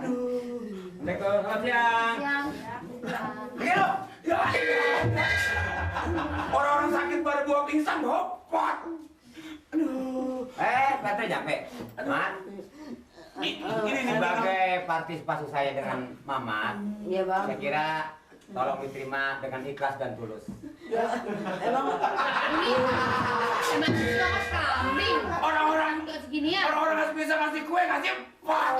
Aduh. Assalamualaikum, selamat siang. Ayo, ya. Orang-orang sakit pada gua pingsan, hopot. Aduh. Pak RT nyampe. Mat. Ini sebagai partisipasi saya dengan Mamat. Iya bang. Saya kira tolong diterima dengan ikhlas dan tulus. Ya, emang Emang kambing. Orang-orang Seginian. orang-orang nggak bisa ngasih kue, ngasih pot.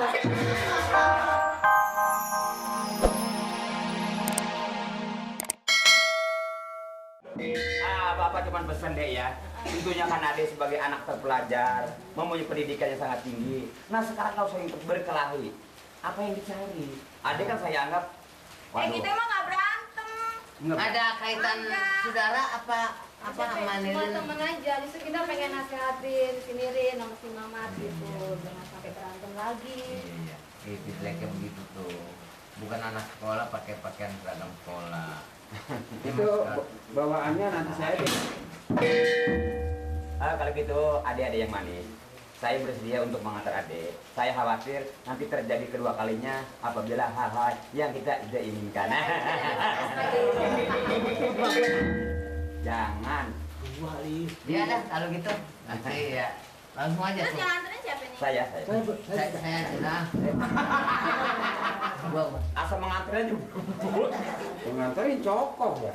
Bapak cuma pesan deh ya. Tentunya kan Ade sebagai anak terpelajar, mempunyai pendidikan yang sangat tinggi. Nah sekarang kau sering berkelahi. Apa yang dicari? Ade kan saya anggap. Kita emang nggak berantem. ada kaitan saudara apa Cuma Manirin? temen aja, justru kita pengen nasihatin si Nirin sama si Mamat gitu, jangan sampai berantem lagi. Iya, itu jeleknya begitu tuh. Bukan anak sekolah pakai pakaian seragam sekolah. Itu bawaannya nanti saya deh. Kalau gitu Ade ada yang manis. Saya bersedia untuk mengantar Ade. Saya khawatir nanti terjadi kedua kalinya apabila hal-hal yang kita tidak inginkan. Jangan. Iya dah kalau gitu. Nanti ya langsung aja Terus tuh. yang anterin siapa nih? Saya. Saya sudah. Gua. Asal mengantar aja. Pengantarin cokok ya.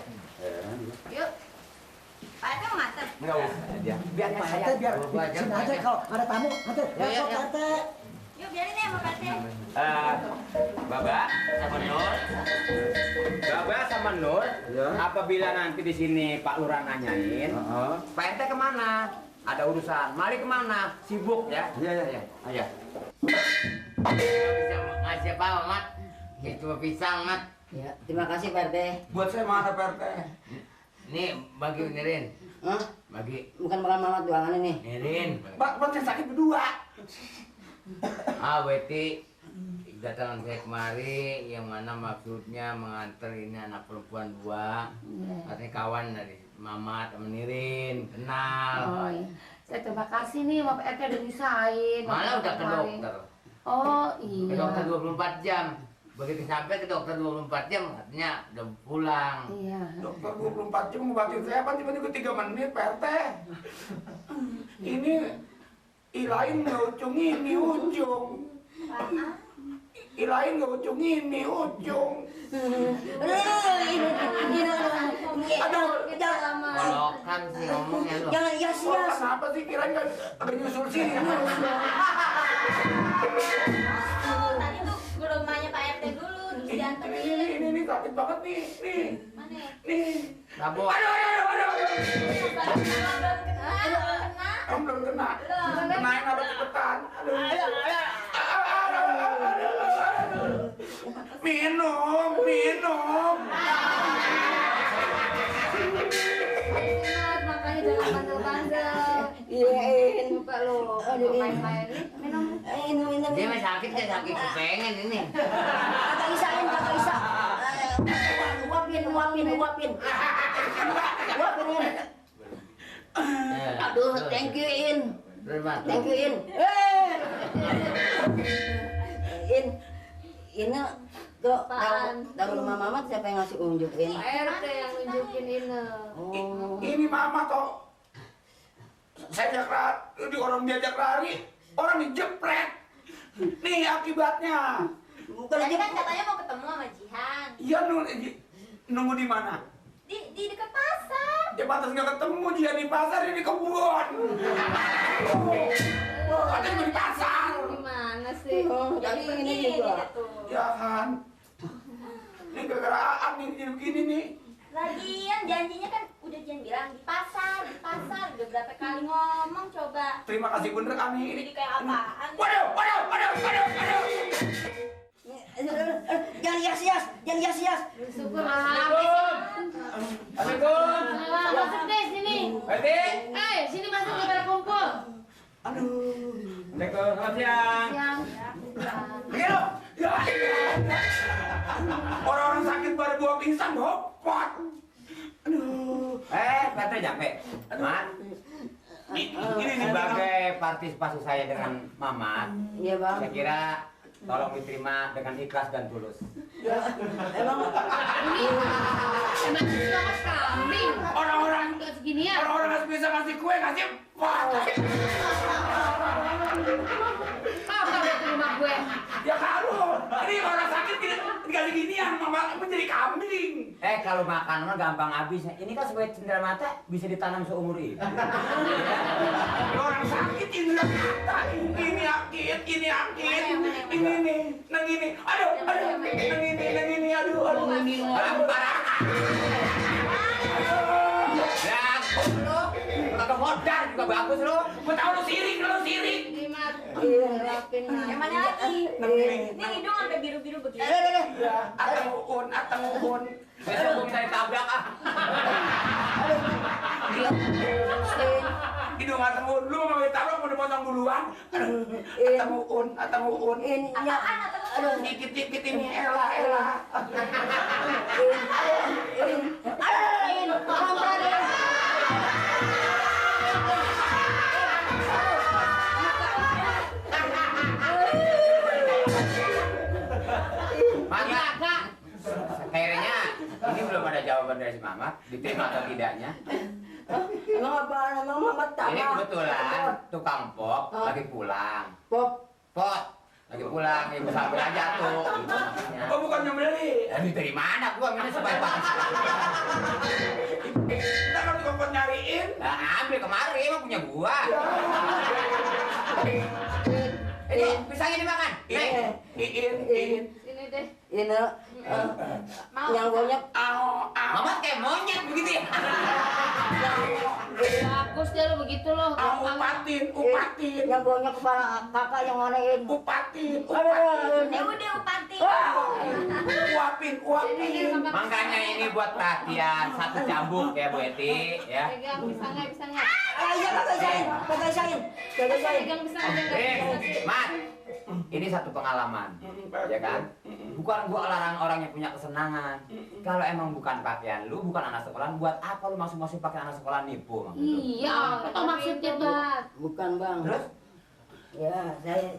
Yuk. Pak RT mau nganter? Enggak usah dia. Biar saya. biar Gua aja, sini gua aja aja. kalau ada tamu nanti Ya, ya, besok ya. RT. Yuk biarin ya sama Pak RT. Baba sama Nur. Baba sama Nur. Ya. Apabila nanti di sini Pak Lurah nanyain, Pak RT kemana? Ada urusan. Mari kemana? Sibuk ya? Iya. Ayo. Bisa ngasih apa, Mat? Itu pisang, Mat. Ya, terima kasih Pak RT. Buat saya mana Pak RT? Nih bagi Nirin. Hah? Bagi Bukan makan mamat doangan ini. Nirin. Buat saya sakit berdua. Weti datang saya kemari yang mana maksudnya mengantar ini anak perempuan dua. Katanya kawan dari Mamat sama Nirin, kenal. Oh iya. Saya terima kasih nih sama Pak RT udah nisain. Malah udah ke kemarin. dokter. Oh Ke iya. dokter 24 jam. Begitu sampai ke dokter 24 jam katanya udah pulang. Iya. Dokter 24 jam ngobatin saya apa tiba-tiba 3 menit Pak RT. Ini ilain nggak ujung ini ujung. Ilain nggak ujung ini ujung. Aduh, Kolokan sih ngomongnya lo. Jangan hias-hias. Kenapa sih kirain nggak nyusul sini? Tadi tuh ke rumahnya Pak RT dulu, terus dianterin. Ini sakit banget nih. Mana ya? Nih. Rabo. Aduh. Belum kena. Kamu belum kena. Kenain apa cepetan. Aduh. Minum. Ingat, makanya jangan bandel-bandel. Iyain. Coba lo, Aduh, ini. main-main. Minum. Minum. Dia mah sakit kan sakit kepengen ini. Kakak Isa. Wapin. Wapin ini. Aduh, thank you In. Terima. Thank you In. Ini tuh tahu rumah Mamat siapa yang ngasih unjuk In? Pak RT yang nunjukin ini. Oh. Ini mama toh. Saya diajak lari, orang dijepret. Nih akibatnya. Bukan Tadi aja kan katanya mau ketemu sama Jihan. Iya nunggu di mana? Di dekat pasar. Dia pantas nggak ketemu dia di pasar, dia di kebun. Ada di pasar. Gimana sih? Jadi ini juga. tuh. Ya kan. Ini gara-gara nih jadi begini nih. Lagian janjinya kan udah Jihan bilang di pasar. Udah berapa kali ngomong coba. Terima kasih bener kami ini. Jadi kayak apaan? Waduh. Jangan hias-hias. Syukur Assalamualaikum. masuk deh sini. RT. Sini masuk ke pada kumpul. Assalamualaikum, selamat siang. Siang. Ayo. Ya. Orang-orang sakit pada gua pingsan, hopot. Aduh. Pak RT nyampe. Mat. Ini sebagai partisipasi saya dengan Mamat. Iya bang. Saya kira tolong diterima dengan ikhlas dan tulus. Emang Emang itu mas kambing. Orang-orang Enggak seginian. orang-orang nggak bisa ngasih kue, ngasih apa? Apa itu rumah gue? Ya kalau ini orang sakit dikasih ginian, mama menjadi kambing. Kalau makan mah gampang habisnya. Ini kan sebagai cendera mata bisa ditanam seumur hidup. Orang sakit ini mata, ini akit, ini nih, nang ini, aduh, nang ini, aduh, parah. Ya, lu kagak modal juga bagus lu. Gua tahu lu sirik. Lima. Yang mana lagi? Nang ini. Ini hidung sampai biru-biru begini. Ya, atang uhun. Besok gua bisa ditabrak ah. Hidung atang uhun, lu mau ditabrak mau dipotong duluan. Atang uhun. ini ya. Aduh, Dikit-dikit ini, Ella. Maka kayaknya ini belum ada jawaban dari si Mamat, diterima atau tidaknya. Emang apaan? Emang Mamat tahu? Ini kebetulan tukang pop lagi pulang. Pop. Pot lagi pulang, ibu sambil aja tuh. Gitu maksudnya. Oh, bukan nyembeli. Ini dari mana gua ini supaya pakai. Kita kan tukang nyariin. Nah, ambil kemari emang punya gua. Ini pisangnya dimakan. Iin. Sini deh. Ini Mau. yang banyak. Mamat kayak monyet begitu ya. Bagus deh lo begitu lo. Upatin. Yang banyak kepala kakak yang mana ini? Upatin. ya udah upati. Uapin. Makanya ini buat perhatian satu cambuk ya Bu Eti ya. Pegang pisangnya. Iya kakak saya. Pegang pisangnya. Mat, ini satu pengalaman, ya kan? Bukan gua larang orang yang punya kesenangan. Kalau emang bukan pakaian lu, bukan anak sekolah, buat apa lu masuk-masuk pakai anak sekolah nipu maksud lu? Iya, apa maksudnya tuh? Bukan bang. Terus? Ya saya.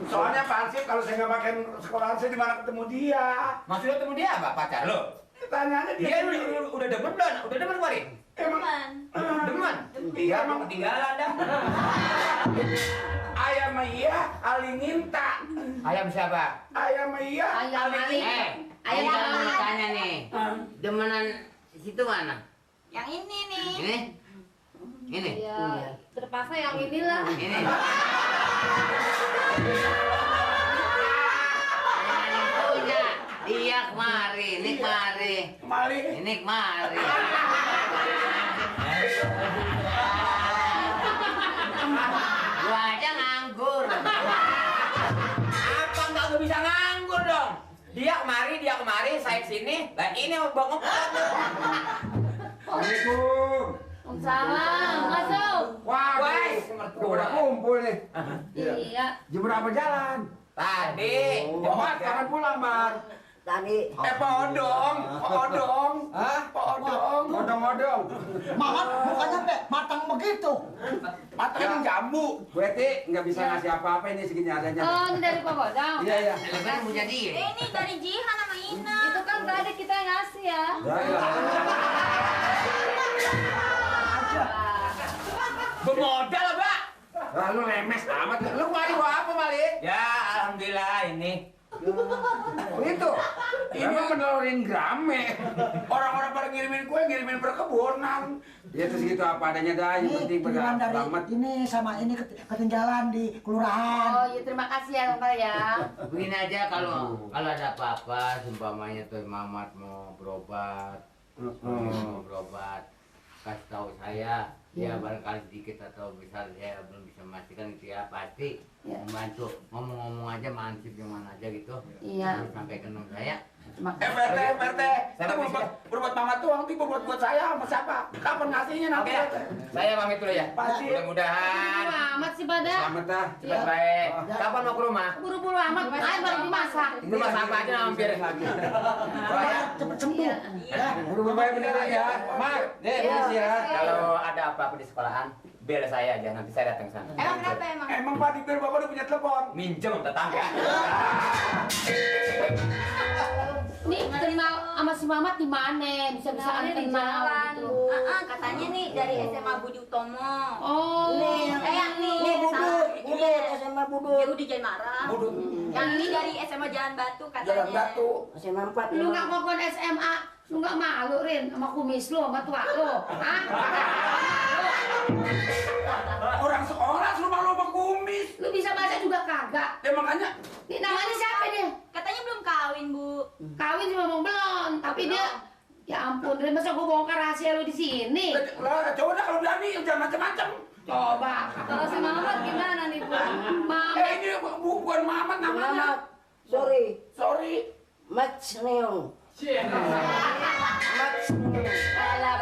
Soalnya Pak Ansip kalau saya nggak pakai sekolahan saya di mana ketemu dia? Maksudnya ketemu dia apa? Pacar lu? Tanyanya dia. Dia udah demen belum? Udah demen kemarin? Emang Demen? Iya, Emang ketinggalan dah. ayam iya, Ali minta. Ayam siapa? Ayam iya, Ayam Ali Ali. minta. Ayam mau tanya nih. Demenan situ mana? Yang ini nih. Ini? Ya, terpaksa yang inilah. Ini. Iya kemari, ini kemari. Mali. Ini kemari. Gua aja nganggur. Apa nggak gua bisa nganggur dong? Dia kemari, saya kesini. Lah ini mau bang Assalamualaikum. Salam, masuk. Wah, Guys, udah kumpul nih. Iya. Jam berapa jalan? Tadi. Mat, kapan pulang, Mat? Tadi Podong. Hah? Podong. Odong-odong. Mamat mukanya sampai matang begitu. Matanya jambu. Bu Eti nggak bisa ngasih apa-apa ini segini adanya. Oh, ini dari Pak Godang. Iya. kan mau jadi. Ini dari Jihan sama Ina. Itu kan tadi kita yang ngasih ya. Bermodal, Pak. Lalu lemes amat. Lu kemari bawa apa, Malik? Ya, alhamdulillah ini. Itu. Emang menelurin grame. Orang-orang pada ngirimin perkebunan. Ya terus gitu apa adanya dah. Yang Ini penting kiriman dari selamat. ini sama ini ketinggalan di kelurahan. Oh, ya terima kasih ya Pak ya. Begini aja kalau ada apa-apa, seumpamanya tuh Mamat mau berobat, kasih tahu saya. Ya barangkali sedikit atau bisa saya belum bisa memastikan itu ya pasti membantu ngomong-ngomong aja mansip yang mana aja gitu. Iya. Terus sampai ke non saya PRT, kita berbuat Mamat tuh, nanti berbuat saya sama siapa? Kapan ngasihnya nanti? Oke, saya pamit dulu ya. Pasti. Mudah-mudahan Amat sih pada. Selamat dah. cepat baik. Kapan mau ke rumah? Buru-buru amat. Ayo baru dimasak. Itu masak apa aja mampir lagi. Cepet sembuh. Iya. Buru-buru baik bener ya. Mak, deh, permisi ya. Kalau ada apa-apa di sekolahan, bel saya aja, nanti saya datang sana. Emang kenapa emang? Emang Pak Dibel Bapak udah punya telepon? Minjem tetangga. Nih kenal sama si Mamat di mana? Bisa-bisaan Kenalnya di kenal jalan, gitu. Bu. Katanya nih dari SMA Budi Utomo. Oh, Nih, nih Budut, SMA Dia Budut. udah jangan marah. Budut. Yang ini dari SMA Jalan Batu katanya. Jalan Batu. SMA 4. lu nggak mau ke SMA, lu nggak malu Rin sama kumis lu, sama tua lu, hah? Orang sekolah suruh malu sama kumis. Lu bisa baca juga kagak? Ya makanya Ini namanya siapa dia? Katanya belum kawin, Bu. Kawin sih ngomong belum, tapi dia ya ampun Rin, masa gua bongkar rahasia lu di sini? lah coba dah kalau berani jangan macam-macam. Coba. Kalau si Mamat gimana nih, Bu? Mamat. Ini bukan Mamat namanya. Mamat. Sorry. Sorry. Mat Neong. Mat Neong. Alah,